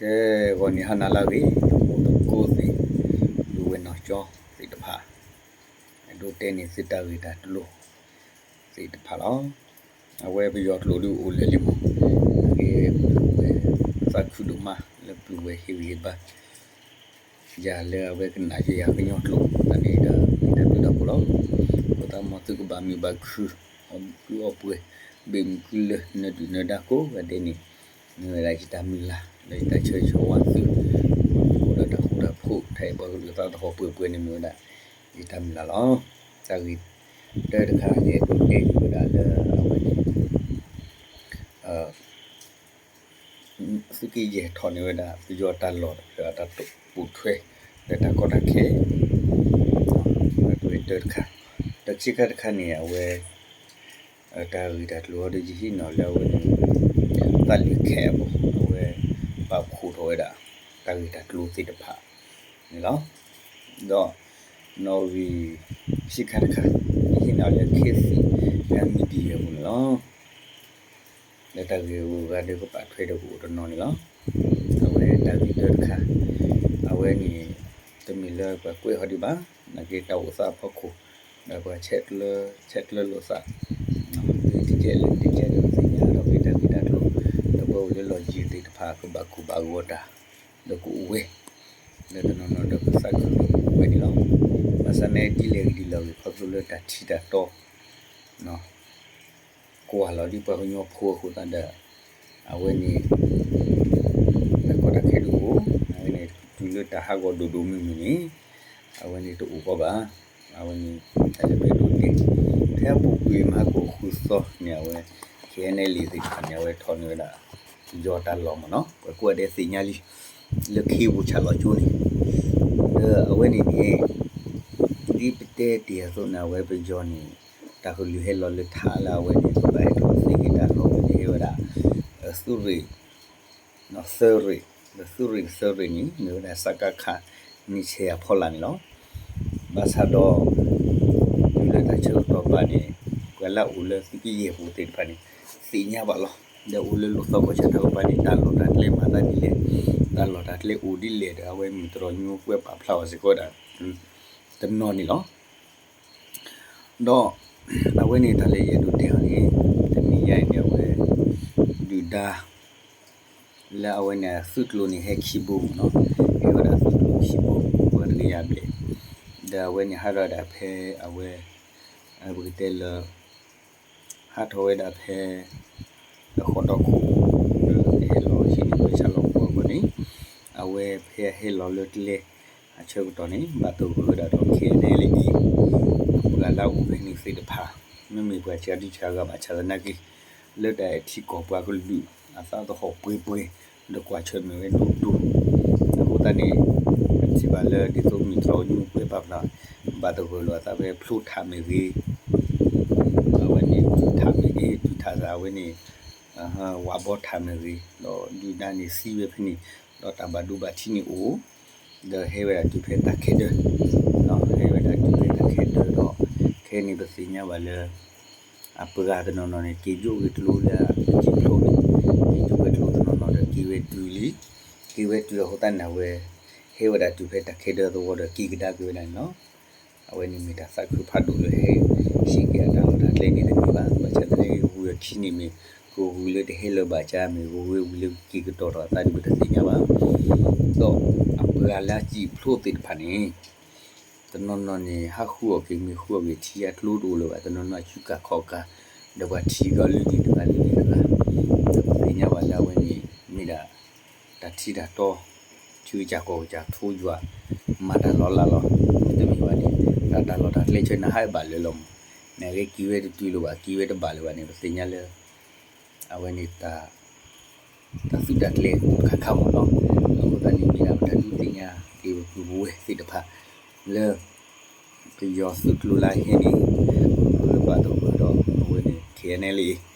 ကဲ ဂီၤနံၤဟါနၤလၢအဂ့ၤ တံၤသကိးသ့ၣ်, ဒူဝဲၢ်နီၢ်ကၠီသ့ၣ်တဖၣ်, အဲၣ်ဒိးတဲန့ၢ်သုတၢ်ဂ့ၢ်တၢ်ကျိၤသ့ၣ်တဖၣ်လီၤ. အဝဲပယီၤကျိာ်ဒုးအိၣ်လၢာ်လံမး, အဂ့ၢ်ပဝဲသးခုဒိၣ်မး လၢပျုၤဝဲဟ့ၣ်ဂံၢ်ဟ့ၣ်ဘါ ယၤလၢအဝဲကနၣ်ယဲယၤကညီကျိာ်သးန့ၣ်ဒီး မ့ၢ်တၢ်ဘျုးတၢ်ဖှိၣ်လီၤ. အဃိသတး မ်သုကဘၣ်မုာ်ဘၣ်ခုၣ် အီၣ်ကုၢ်အီပှဲၤ, ဘ့ၣ်မုာ်ကုၢ်လၢာ် နၢၤဒုၣ်နၢၤဒါကိးဂၤဒဲးန့ၣ် မ့ၢ်ဝဲဒၣ်ယတၢ်မုၢ်လၢ် ဒီးယတၢ်ဆၢဂ့ၤဆၢဝါသု အိၣ်ဒီးတၢ်ဃူတၢ်ဖိး တၢ်အဲၣ်ပှၤကလုာ်သးသဟီၣ်ပှဲၤပှဲၤန့ၣ် မ့ၢ်ဝဲဒၣ်ယတၢ်မုၢ်လၢ်လီၤ. တၢ်ဂ့ၢ်တၢတခါ ယအဲၣ်ဒိးတဲက့ၤဝဲဒၣ်လၢအဝဲန့ၣ် သုးက့ယဲၢ်ထီၣ်န့ၢ်ဝဲဒၣ် ပယီၤတၢ်လီၢ်တဖျၢၣ် တၢ်ပိာ်ထွဲ လၢတၢ်ကီတၢ်ခဲ တၢ်ဂ့ၢ်တၢတခါ, တၢ်ခံခါတခါန့ၣ် အဝဲ တၢ်ဂ့ၢ်တၢ်ကျိၤအံၤဒီး ယဟံးန့ၢ်လၢအဝဲန့ၣ် သးလၢခဲအံၤ အဝဲပာ်ဖှိၣ်ထီၣ်ဝဲဒၣ် တၢ်ဂ့ၢ်တၢ်ကျိၤသ့ၣ်တဖၣ်န့ၣ်လီၤ. ဒီးနီၣ်ဂံၢ်ခံခါတခါ ယဟံးန့ၢ်လၢ ခေတ်သစ် media အပူၤန့ၣ်လီၤ. လၢတၢ်ဂ့ၢ်အဂုၤအဂၤဒီး ကပာ်ထွဲဒီးကအိၣ်တနီၤန့ၣ်လီၤ. အဝဲတၢ်ဂ့ၢ်တၢတခါ အဝဲန့ၣ် တမ့ၢ်လၢပှၤကွဲးဟီဒံးဘၣ်, နာ်က့တၢ်အိၣ်သးအဖီခိၣ် ဒီးပှၤဆဲးကျၢလိာ်သး တကဲလၢတကဲဒီး သ့ၣ်ညါဒီး တၢ်ဂ့ၢ်တၢ်ကျိၤ ဒီးပှၤအိၣ်လၢလီၢ်ယံၤသ့ၣ်တဖၣ် ကဘၣ်ကူၣ်ဘၣ်ဂီၤတၢ် ဒီးကအိၣ်ဝဲ လၢတနီၤနီၤဒီးကသးခုဒီးကအိၣ်ဝဲန့ၣ်လီၤ. ဘၣ်ဆၣ်န့ၣ် ဒ်လဲၣ်ဂ့ၤဒ်လဲၣ်ဂ့ၤ ခီဖျိလၢတၢ်ထံတၢ်တီ ကွၢ်လီၤဒ်ပှၤကညီဖိအဃိသတးဒီး အဝဲန့ၣ် တၢ်ကီတၢ်ခဲတအိၣ်, အဝဲန့ၣ် တုၤလၢတၢ်ဟးဂီၤဒိၣ်ဒိၣ်မုၢ်မုၢ်န့ၣ် အဝဲန့ၣ်တအိၣ်ကီးဘၣ်. အဝဲန့ၣ် တၢ်လၢပအဲၣ်ဒိးတဲ ဖဲအပူၤကွံာ်မဟါကီၢ်ဃုသီန့ၣ် အဝဲ KNLA သ့ၣ်တဖၣ်န့ၣ် အဝဲထီၣ်န့ၢ်ဝဲဒၣ် ပယီၤတၢ်လီၢ်မ့ၢ်နီၤ ပှၤကိးဂၤဒဲးသ့ၣ်ညါလံ လၢခ့ပူၤဆၣ်လီၤကၠိန့ၣ် ဒီးအဝဲန့ၣ်န့ၣ် ဒ်ပတဲတ့ၢ်အသိးန့ၣ် အဝဲပယီၤန့ၣ် တၢ်ကလုၢ်ဟဲလီၤလၢထးလၢအဝဲန့ၣ် ကဘၣ်ဟဲထီၣ်သ့က့ၤတၢ်လီၢ်ဝဲန့ၣ် ဟဲဝဲဒၣ် သုးရ့ၣ် သၢရ့ၣ်, ဒီးသုးရ့ၣ်တသၢရ့ၣ်န့ၣ် မ့ၢ်ဝဲဒၣ် စကခ န့ၣ်ဆဲးအဖီလာ်န့ၣ်လီၤ. ဘၣ်ဆၣ်ဒီး တုၤလၢတၢ်ဆၢကတီၢ်ဘၣ်န့ၣ် ပှၤလၢအအိၣ်လၢသုးက့ယဲၢ်ပူၤသ့ၣ်တဖၣ်န့ၣ် သ့ၣ်ညါဘၣ်လီၤ. ဒီးအိၣ်လၢလူၢ်သီကီၢ်ဆၣ်တၢ်ကပၤန့ၣ် တၢ်လီၢ်တၢ်ကျဲမၤသးဒ်လဲၣ်, တၢ်လီၢ်တၢ်ကျဲအိၣ်ဒ်လဲၣ်ဒီး အဝဲမုၢ်တြီၢ်ညိကွဲးပာ်ဖျါအီၤစ့ၢ်ကီးဝဲဒၣ် တနီၤန့ၣ်လီၤ. ဒီး အဝဲန့ၣ်တၢ်လၢယအဲၣ်ဒိးတဲအီၤန့ၣ် တနံၤညါအံၤန့ၣ် အဝဲ ဒုၣ်ဒါ လၢအဝဲန့ၣ်သုးကျိၤန့ၣ်ဟဲခံဘိမ့ၢ်နီၤ, ဟဲဝဲဒၣ်သုးကျိၤခံဘိ ပှၤတကယၤဘျဲၣ်, ဒီးအဝဲန့ၣ်ဟးထီၣ်ဝဲဒၣ်ဖဲအဝဲ ပကတဲလၢ ဟးထီၣ်ဝဲဒၣ်ဖဲ အဃီတီခိၣ် ဒီးဟဲလီၤဟံၣ်န့ၣ်ဝဲဆၣ်လီၤပှီၢ်အဂီၢ်န့ၣ်, အဝဲဖဲအဟဲလီၤလၢကျဲ အဆၢကတီၢ်န့ၣ် ဘၣ်သဂၢၢ်ဝဲဒၣ်ဒီး ခဲအံၤန့ၣ်လၢအံၤ ပှၤလၢအအိၣ်ဖဲန့ၣ်သ့ၣ်တဖၣ် မ့မ့ၢ်ပှၤစှၤဒံစှၤဂၤဘၣ်ဆၣ်သနာ်က့ လၢတၢ်အဲၣ်ထံကီၢ်ပှၤကလုာ် အသးသဟီၣ်ပှဲၤပှဲၤ ဒီးကွၢ်ဆၢၣ်မဲာ်ဝဲဒိၣ်ဒိၣ် အဃိသတးန့ၣ် ပထံၣ်ဘၣ်လၢဒ်သိးမုၢ်တြီၢ်ညိကွဲးပာ်ဖျါ ဘၣ်သဂၢၢ်လီၤအသးဖဲဖျိထးမ့ၢ်ဂ့ၤ အဝဲန့ၣ် တုၤထးမ့ၢ်ဂ့ၤ တုၤထးသးအဝဲန့ၣ် ဝးဘီထးမ့ၢ်ဂ့ၤ ဒီးဒုၣ်ဒါန့ၣ်သံဝဲဖဲန့ၣ် ဒီးတၢ်ဘၣ်ဒိဘၣ်ထံးန့ၣ်အိၣ် ဒီးဟဲဝဲဒၣ်တုၤဖဲတၢ်ခဲဒၢ ဟဲဝဲဒၣ်တုၤဖဲတၢ်ခဲဒၢဒီး ခဲအံၤန့ၣ်ပသ့ၣ်ညါဘၣ်လၢ အပှၤတနီၤနီၤန့ၣ် က့ၤယိၣ်ဂ့ၤကျိလၢအစံာ်ဖျိန့ၣ် က့ၤယိၣ်ဂ့ၤကျိတနီၤနီၤဒီးက့ၤဝဲတုၤလံ က့ၤဝဲတုၤအဃိသတးန့ၣ် အဝဲ ဟဲဝဲဒၣ်တုၤဖဲတၢ်ခဲဒၢသဝီဒီးက့ၤကဒါက့ၤဝဲဒၣ်န့ၣ်လီၤ. အဝဲန့ၣ်မ့ၢ်တၢ်သးခုဖးဒိၣ်လၢဟဲ ဟံးက့ၤအတၢ်လီၢ်တၢ်ကျဲန့ၣ်တမ့ၢ်ဘၣ် ဘၣ်ဆၣ်သနာ်က့ဂုၢ်အခံန့ၣ်မ့ၢ် ကဂုၢ်လၢတဟဲလၢၤဘၣ်ဆၣ်မ့ၢ် ကဂုၢ်ဝံၤလၢကက့ၤကတီၤထီၣ်အသးဒ်ပတသ့ၣ်ညါဘၣ် ဒီးအပှၤလၢအစံာ်ဖျိသ့ၣ်တဖၣ်န့ၣ် တနီၤနီၤန့ၣ် ဟးဃုအီၣ်က့ၤမ့ၤဃုအီၣ်က့ၤထံအကျိတအိၣ်လၢၤဘၣ် တနီၤနီၤအစုကၢ်ခီၣ်ကၢ် ဒီးပှၤထံကီၢ်လၢန့ၣ်တဂၤလၢန့ၣ်တဂၤ ဒီးပသ့ၣ်ညါဘၣ်လၢအဝဲန့ၣ် မ့ၢ်ဒၣ် တၢ်ထံတၢ်တီ ထံကစၢ်ကီၢ်ကစၢ်ထိယွၤ မၤတၢ်လီၤလးလီၤ မ့တမ့ၢ်ဘၣ်န့ၣ် တၢ်တၢ်လီၢ်တၢ်ကျဲဆၢနၤဟးဘၣ်လၢၤလီၤမး နက့ၤက့ၤဝဲတတုၤလၢၤဘၣ် က့ၤဝဲတဘၣ်လၢၤဘၣ်န့ၣ် ပသ့ၣ်ညါလၢ အဝဲန့ၣ် တၢ်သူၣ်တၢ်ကျဲအိၣ်တခါခါမးနီၤ အဃိသတးန့ၣ်မ့ၢ်ဒၣ်ပတၢ်ဒုးသ့ၣ်ညါက့ၤပပုၢ်ပဝဲၢ်သ့ၣ်တဖၣ် လၢ ပယီၤသုးကျိၤလၢဟဲန့ၣ် လၢဘၣ်သဂၢၢ်ဒီးအဝဲန့ၣ် ခဲအံၤန့ၣ်လၢ ကညီ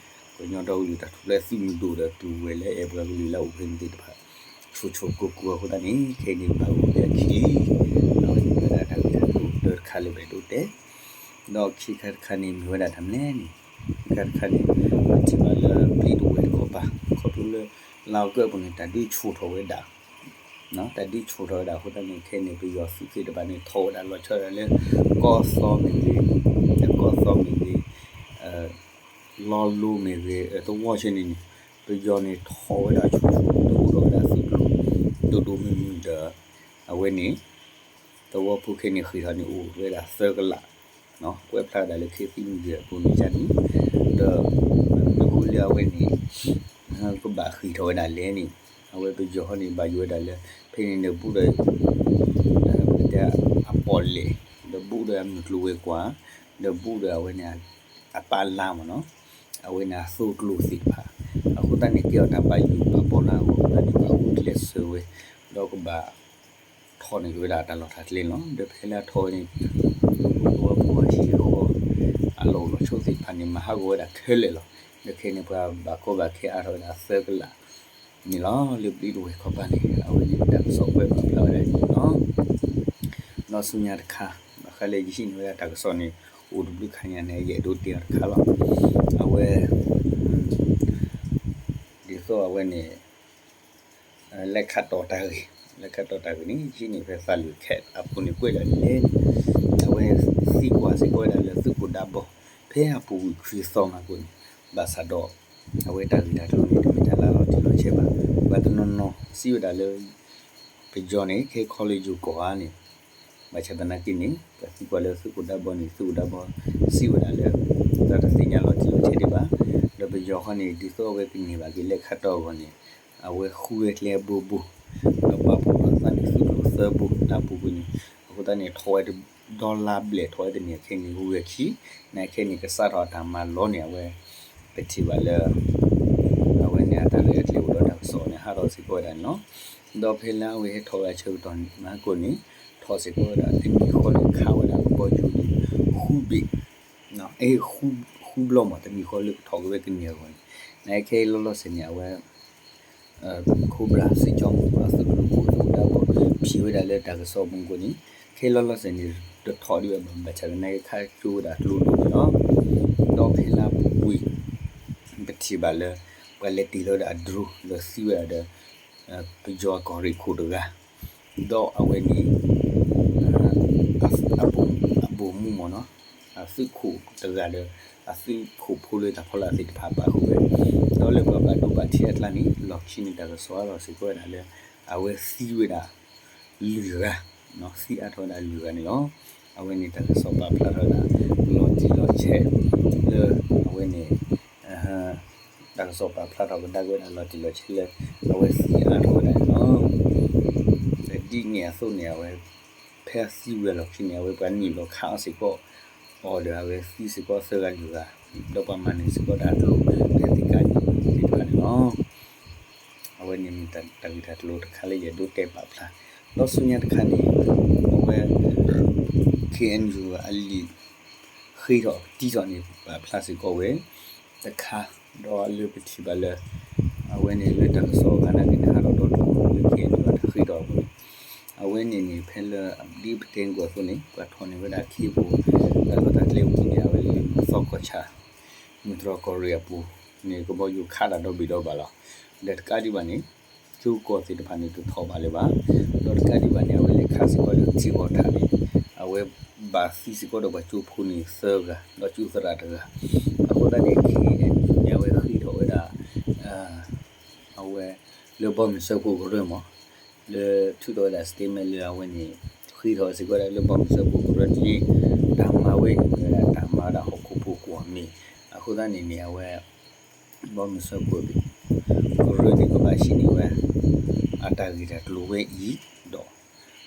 ဒီကလုာ်တၢ်ထူၣ်ဖျဲးသုးမုၢ်ဒိၣ်ဒီးပုၢ်ဝဲၢ်လၢအဲၣ်ပှၤကလုာ်လၢအအိၣ်ဖဲန့ၣ်သ့ၣ်တဖၣ် ဆိၣ်ဆိၣ်ကိၢ်ကိၢ်အဃိသတးန့ၣ် ခဲအံၤန့ၣ်ဘၣ်အိၣ်ဖဲအခံလံ အဝဲန့ၣ်မ့ၢ်ဝဲဒၣ်တၢ်ဂ့ၢ်တၢ်ကျိၤတၢတခါလၢပအဲၣ်ဒိးတဲ ဒီးခံခါတခါန့ၣ်မ့ၢ်ဝဲဒၣ်တၢ်မနုၤလဲၣ်န့ၣ် ခံခါတခါန့ၣ် ပထံၣ်ဘၣ်လၢပျံၤတဝဲၢ်တခီပၤ ခီဖျိလၢ လါအီကူးအပူၤန့ၣ် တၢ်ဒုးဆူၣ်ထီၣ်ဝဲဒၣ်, တၢ်ဒုးဆူၣ်ထီၣ်ဝဲဒၣ်အဃိသတးန့ၣ် ခဲအံၤန့ၣ် ပယီၤသုးသ့ၣ်တဖၣ်န့ၣ် ထီၣ်ဝဲဒၣ်လီၤဆီဒၣ်တၢ်လၢ ကီၢ်သီမ့ၢ်ဂ့ၤ, ကီၢ်သီမ့ၢ်ဂ့ၤ, လီလိမ့ၢ်ဂ့ၤ, သဝီဆဲန့ၣ်န့ၣ် ပယီၤန့ၣ်ထီၣ်ဝဲဒၣ်ဆူၣ်ဆူၣ် ဒုးအိၣ်ထီၣ်ဝဲဒၣ်သုးကျိၤ ဒိၣ်ဒိၣ်မုၢ်မုၢ်ဒီး အဝဲန့ၣ် သဝီဖိခဲအံၤန့ၣ် ဃ့ၢ်ထီၣ်န့ၣ်အိၣ်ဝဲဒၣ်သၢကလး, ကွဲးဖျါဝဲဒၣ်လၢ ခ့သံမံဒီး အပူၤန့ၣ်န့ၣ်, ဒီး မနုၤအဃိလၢအဝဲန့ၣ် ကဘၣ်ဃ့ၢ်ထီၣ်ဝဲဒၣ်လဲၣ်န့ၣ်, အဝဲပယီၤဟီန့ၣ် ဘၣ်ယိၣ်ဝဲဒၣ်လၢ ဖဲန့ၣ်ဒီးဘူးဒီး ပကတဲအပီၣ်လဲၣ်, ဒီးဘူးဒီးအမုၢ်ကျိၤဝဲၤကွာ်, ဒီးဘူးဒီးအဝဲန့ၣ် အပာ်လါမ့ၢ်နီၤ, အဝဲန့ၣ်အသိကျိၤသ့ၣ်တဖၣ်, အဃိသတးန့ၣ် ကဲထီၣ်တၢ်ဘၣ်ယိၣ်ဘၣ်ဘီလၢအဂီၢ် အဃိသတးန့ၣ် ဘၣ်အိၣ်ကျဲးစၢးဝဲ, ဒီးကဘၣ် ထီၣ်န့ၢ်က့ၤဝဲဒၣ်တၢ်လီၢ်တၢ်ကျဲန့ၣ်လီၤ. ဒီးဖဲလၢအထီၣ်ဝဲန့ၣ် သဝီဖိအဟံၣ်ဃီ အလီၢ်အိၣ်လီၢ်ဆိးသ့ၣ်တဖၣ်န့ၣ် မၤဟးဂီၤဝဲဒၣ်ခဲလၢာ်လီၤ. ဒီးခဲအံၤန့ၣ် ပှၤဘၣ်ကီဘၣ်ခဲအါထီၣ်ဝဲဒၣ်သၢကလးန့ၣ်လီၤ. လၢဘျံးတဝဲၢ်ခီပၤန့ၣ် အဝဲန့ၣ်တၢ်ကစီၣ်ကွဲးပာ်ဖျါဝဲဒၣ်န့ၣ်လီၤ. ဒီးဆူညါတခါ ဘၣ်ဃးလၢယဟံးန့ၢ်ဝဲဒၣ်တၢ်ကစီၣ်န့ၣ် အိၣ်တဘျုးခါညါန့ၣ် ယအဲၣ်ဒိးတဲအီၤတခါလီၤ. အဝဲ ဒ်သိးအဝဲန့ၣ် လဲၤခးတီၢ်တၢ်ဂ့ၢ်, လဲၤခးတီၢ်တၢ်ဂ့ၢ်န့ၣ် ယဟံးန့ၢ်ဖဲသးလွံၢ်ခဲအပူၤန့ၣ် ကွဲးဒၣ်လဲၣ်န့ၣ် အဝဲသံကွၢ်စ့ၢ်ကီးဝဲဒၣ်လၢသုးခိၣ်ဒးဘီ ဖဲအပူၤကွံာ်ခွံသီမးအဃိန့ၣ် ဘၣ်ဆၣ်ဒီး အဝဲတၢ်ဂ့ၢ်တၢ်ကျိၤန့ၣ် တမ့ၢ်တၢ်လၢလီၤတံၢ်လီၤဆဲးဘၣ်. ပှၤတနီၤနီၤစံးဝဲဒၣ်လၢ ပယီၤန့ၣ် ခဲခီလၢယိၤကီၢ်ဧါန့ၣ် ဘၣ်ဆၣ်သနာ်က့န့ၣ် ပှၤသံကွၢ်လၢသုးခိၣ်ဒးဘီန့ၣ် သုးခိၣ်ဒးဘီစံးဝဲဒၣ်လၢ တၢ်တသ့ၣ်ညါလီၤတံၢ်လီၤဆဲးဒံးဘၣ်. ဒီးပယီၤဃီန့ၣ် ဒ်သိးအဝဲကန့ၢ်ဘၣ်က့ၤလဲၤခးတီၢ်အဂီၢ်န့ၣ် အဝဲဃုဝဲကျဲအဘိဘိ ဒီးပာ်ဖှိၣ်ထီၣ်သးန့ၣ် သုးကျိၤသၢဘိလၢအပူၤကွံာ်န့ၣ် အဃိသတးန့ၣ် ထီၣ်ဝဲဒီလါဘျဲၣ် ထီၣ်ဝဲတန့ၢ်ခဲအံၤန့ၣ် ဂုၤဝဲခံ နာ်ခဲအံၤန့ၣ် ကစးထီၣ်အတၢ်မၤလီၤန့ၣ် အဝဲ ပထံၣ်ဘၣ်လၢ အဝဲန့ၣ်အတၢ်ရဲၣ်တၢ်ကျဲၤအိၣ်ဒီးတၢ်ကစီၣ်န့ၣ် ဟးထီၣ်စ့ၢ်ကီးဝဲဒၣ်န့ၣ်လီၤ. ဒီးဖဲလၢအဝဲဟဲထီၣ်ဝဲဒၣ်ဆၢကတီၢ်န့ၣ် မၤကိၣ်န့ၣ် ထီၣ်စ့ၢ်ကီးဝဲဒၣ်တနံၣ်ဃီန့ၣ် ခးဝဲဒၣ်ကဘီယူၤန့ၣ် ဃုဘ့ၣ် ဃုဘျီမး တနံၣ်ဃီလၢကထီၣ်က့ၤဝဲကန့ၢ်အဂီၢ်န့ၣ် နာ်ခဲအံၤလီၤလီၤဆဲးန့ၣ် အဝဲ Cobra စစ်ကြောင်းမ့ၢ် သုးကျိၤခိၣ် သုးခိၣ်ဒးဘီ ထံၣ်ဝဲဒၣ်လၢတၢ်ကစီၣ်မူကီၢ်န့ၣ် ခဲလီၤလီၤဆဲးန့ၣ် တထီၣ်ဒံးဘၣ် ဘၣ်ဆၣ်သနာ်က့ခးကၠိဝဲဒၣ်ကျိဒိၣ်န့ၣ်လီၤ. ဒီးဖဲလၢအပူၤကွံာ် ပထံၣ်ဘၣ်လၢ ပှၤလဲၤတ့ၢ်လီၤဝဲဒၣ်အ drone ဒီးသံဝဲဒၣ်ဒီး ပယီၤကီၢ်ရ့ၣ်ခိၣ်တဂၤ ဒီးအဝဲန့ၣ် အ အဗိုလ်မှူးမ့ၢ်နီၤ အသုးခိၣ်တဂၤဒီး အသုးခိၣ်ဖိလၢတၢ်ဖီလာ်သ့ၣ်တဖၣ်ပာ်ဃုာ်ဝဲ ဒီးလၢပှၤဘၣ်ဒိဘၣ်ထံးအကျါန့ၣ် လီၢ်ခံန့ၣ်တၢ်ကစီၣ်အါထီၣ်စ့ၢ်ကီးဝဲဒၣ်လၢ အဝဲသံဝဲဒၣ် လွံၢ်ဂၤ သံအါထီၣ်ဝဲဒၣ်လွံၢ်ဂၤန့ၣ်လီၤ. အဝဲန့ၣ်တၢ်ကစီၣ်ပာ်ဖျါထီၣ်ဝဲဒၣ် လီၤတံၢ်လီၤဆဲး လၢအဝဲန့ၣ် တၢ်ကစီၣ်ပာ်ဖျါထီၣ်ကဒါက့ၤဝဲဒၣ်လီၤတံၢ်လီၤဆဲးလၢ အဝဲသံအါထီၣ်ဝဲဒၣ်န့ၣ်လီၤ. ဒ်န့ၣ်အသိးန့ၣ် အဝဲ ဖဲအသံဝဲလီၢ်ခံန့ၣ် အဝဲပှၤနုာ်လီၤခးအီၤစ့ၢ်ကီး အီၤဒီး အဝဲသံစ့ၢ်ကီးသၢဂၤလွံၢ်ဂၤ ဒီးပှၤမၤန့ၢ်စ့ၢ်ကီးတၢ်ကျိၤ ဖဲသ့ၣ်ကါန့ၣ်သ့ၣ်တဖၣ်န့ၣ်လီၤ. အဝဲန့ၣ်မ့ၢ်တၢ်ဂ့ၢ်တၢ်ကျိၤတခါလၢယအဲၣ်ဒိးတဲပာ်ဖျါ ဒီးဆူညါတခါန့ၣ် အဝဲ ခ့ၣ်အဲၣ်ယူၣ် အလံာ် ဃ့ထီၣ်တံထီၣ်န့ၣ် ပာ်ဖျါစ့ၢ်ကီးဝဲ တခါ ဒီးလၢပထံၣ်ဘၣ်လၢ အဝဲန့ၣ်လၢတၢ်ကစီၣ်အဂၤနာ်က့န့ၣ် ဟးထီၣ်ဒီတဘျီလၢ ခ့ၣ်အဲၣ်ယူၣ် တၢ်ဃ့ထီၣ်အဃိန့ၣ် အဝဲန့ၣ်န့ၣ် ဖဲလၢဒ်ပတဲကွၢ်အသိးန့ၣ် ပှၤထီၣ်န့ၢ်ဝဲဒၣ်ခ့ၣ်ပူၤ တၢ်လီၢ်တၢ်ကျဲပူၤန့ၣ် အဝဲလၢမုၢ်သီခီၣ်ဆၣ် မုၢ်တြီၢ်ကီၢ်ရ့ၣ်အပူၤန့ၣ် ကဘီယူၤခးတၢ်ဒီဘ့ၣ်ဒီဘၣ်လီၤ. ဒီးတကးဒံးဘၣ်န့ၣ် ကၠိကီၢ်သ့ၣ်တဖၣ်န့ၣ် တထီၣ်ဘၣ်လၢၤဘၣ်. ဒီးတကးဒံးဘၣ်န့ၣ် အဝဲလဲၤခးစ့ၢ်ကီးလၢထံဂီၤထးန့ၣ် အဝဲဘၣ်သံစ့ၢ်ကီးဒီးပှၤကၠိဖိန့ၣ်သၢဂၤ ဒီးကၠိသရၣ်တဂၤ အဃိသတးန့ၣ် ခ့ၣ်အဲၣ်ယူၣ် န့ၣ် အဝဲဃ့ထီၣ်ဝဲဒၣ် အဝဲ လၢဘီမုၢ်စၢဖှိၣ်ကရၢမး လၢထုးထီၣ်ဝဲဒၣ် statement လၢအဝဲန့ၣ် ဃ့ထီၣ်စ့ၢ်ကီးဝဲဒၣ်လၢဘီမုၢ်စၢဖှိၣ်ကရၢန့ၣ် တၢ်မၤဝဲန့ၣ်မ့ၢ်ဝဲဒၣ် တၢ်မၤဝဲဒၣ်ဟီၣ်ခိၣ်ဖိကွီၢ်မ့ၢ် အဃိသတးန့ၣ်န့ၣ် အဝဲ ဘီမုၢ်စၢဖှိၣ် ကရၢန့ၣ် ကဘၣ်ဟံးန့ၢ်ဝဲ အတၢ်ဂ့ၢ်တၢ်ကျိၤဝဲအံၤ ဒီး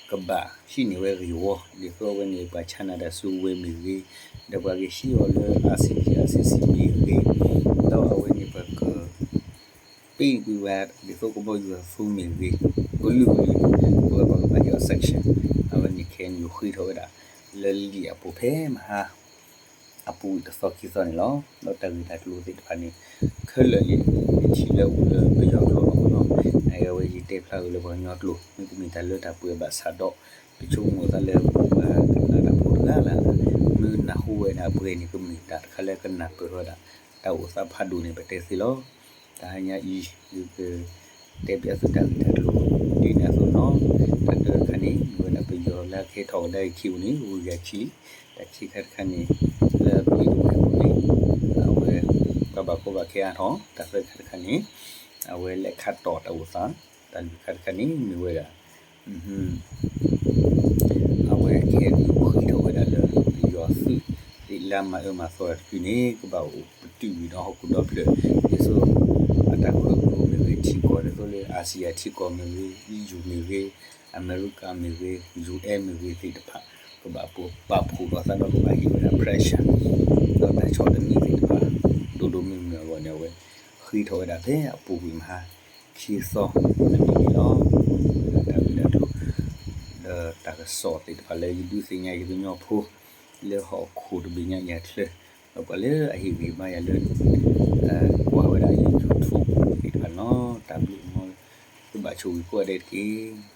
ကဘၣ်ဟံးန့ၢ်ဝဲဂ့ၢ်ဝီ ဒ်သိးအဝဲန့ၣ် ပှၤဆါနၤတၢ်စုကဝဲၤမ့ၢ်ဂ့ၤ, ဒီးပှၤကဟံးအီၤလၢ အါဆံးဆံး အါဆံးဆံးမ့ၢ်ဂ့ၤ, ဒီးအဝဲန့ၣ်ပှၤက ပ့ၢ်ကွံာ်ဝဲ ဒ်သိးကဘီယူၤအသိမ့ၢ်ဂ့ၤ, ကလုာ်ကလုာ် အဝဲပှၤကဘၣ်ဟ့ၣ်အီၤ sanction အဝဲန့ၣ်ခဲအံၤန့ၣ် ဃ့ထီၣ်ဝဲဒၣ် လၢလံာ်အပူၤဖဲမဟါ အပူၤတသီခံသီန့ၣ်လီၤ. ဒီးတၢ်ဂ့ၢ်တၢ်ကျိၤသ့ၣ်တဖၣ်န့ၣ် ခဲလၢာ်န့ၣ် ယထံၣ်လၢအိၣ်လၢပယီၤကျိာ်လီၤမ့ၢ်နီၤ, နာ်က့အဝဲယတဲဖျါဂ့ၤလၢပှၤကညီကျိာ် မ့တမ့ၢ်တၢ်လၢတၢ်ပှဲၤဘၣ်ဆၣ်ဒီး ပဆိကမိၣ်သးလၢပှၤကနၣ်တၢ်ဖိတဂၤလၢ်လၢ် မ့ၢ်နၢ်ဟူဝဲဒၣ်ပှဲၤန့ၣ် ကမ့ၢ်တၢ်တခါလၢကနၢ်ပၢၢ်ဝဲဒၣ် တၢ်အိၣ်သးဖးဒိၣ်န့ၣ် ပတဲသ့လီၤ. တဟါညါအံၤ ယက တဲဘၣ်သုတၢ်ဂ့ၢ်တၢ်ကျိၤဒ်န့ၣ်အသိးလီၤ. တၢ်တခါန့ၣ် မ့ၢ်ဝဲဒၣ်ပယီၤလၢအကဟဲထီၣ်ဝဲဒၣ်အခံပူၤန့ၣ် ဂုၤဂၤခံ, တၢ်ခံခါတခါန့ၣ် လၢပယီၤပူၤန့ၣ် အဝဲ ပှၤဘၣ်ကီဘၣ်ခဲအါထီၣ်, တၢ်သၢခါတခါန့ၣ် အဝဲလဲၤခးတီၢ်တၢ်အိၣ်သး, တၢ်လွံၢ်ခါတခါန့ၣ် မ့ၢ်ဝဲဒၣ် အဝဲခဲအံၤဃ့ထီၣ်ဝဲဒၣ်လၢ ပယီၤသုးသ့ၣ်လၢအမၤအၢမၤသီတၢ်တဖုန့ၣ် ကဘၣ်အိၣ်ပတုာ်ဝံၤဒီးဟီၣ်ခိၣ်ဒီဖျၢၣ်, ဒ်သိးအတၢ်ခီဖျိမ့ၢ်ဂ့ၤ ထံကီၢ်ဒ်သိးလၢ Asia ထံကီၢ်မ့ၢ်ဂ့ၤ, အံၤယူၢ်မ့ၢ်ဂ့ၤ, အမဲရကၤမ့ၢ်ဂ့ၤ, ယူၢ်အဲၣ်မ့ၢ်ဂ့ၤသ့ၣ်တဖၣ် ကဘၣ်ပာ်ဖှိၣ်လိာ်သးဒီးကဘၣ်ဟ့ၣ်ဝဲဒၣ် pressure ဒီးတၢ်ဆီၣ်သနံးသ့ၣ်တဖၣ် ဒိၣ်ဒိၣ်မုၢ်မုၢ်အဂီၢ်န့ၣ် အဝဲဃ့ထီၣ်ဝဲဒၣ်ဖဲအပူၤကွံာ်မဟါ ခံသီအနံၤန့ၣ်လီၤ. တၢ်ဂ့ၢ်တၢ်ကျိၤ ဒီးတၢ်ကစီၣ်သ့ၣ်တဖၣ်လၢယဒုးသ့ၣ်ညါယကညီဖိ လၢဟီၣ်ခိၣ်တဘ့ၣ်ညါအံၤအချၢ ဒီးပှၤလၢအဟ့ၣ်ဂံၢ်ဘါယၤလၢ ကွၢ်ဝဲဒၣ်ယ YouTube သ့ၣ်တဖၣ်န့ၣ်လီၤ. တၢ်ဘျုးမ်သုဘၣ်ဆိၣ်ဂ့ၤကိးဂၤဒဲးတက့ၢ်.